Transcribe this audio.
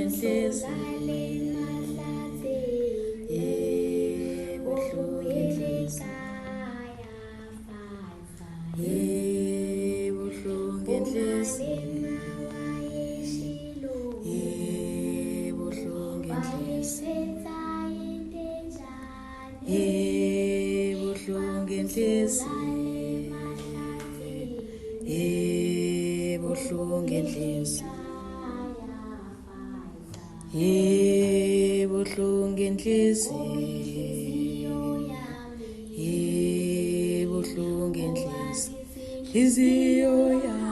inhliziyo. Ibuhlungu inhliziyo. Ibuhlungu inhliziyo. Ibuhlungu inhliziyo. Ibuhlungu inhliziyo. Ibuhlungu inhliziyo. Ibuhlungu inhliziyo. Ibuhlungu inhliziyo. Inhliziyo yami.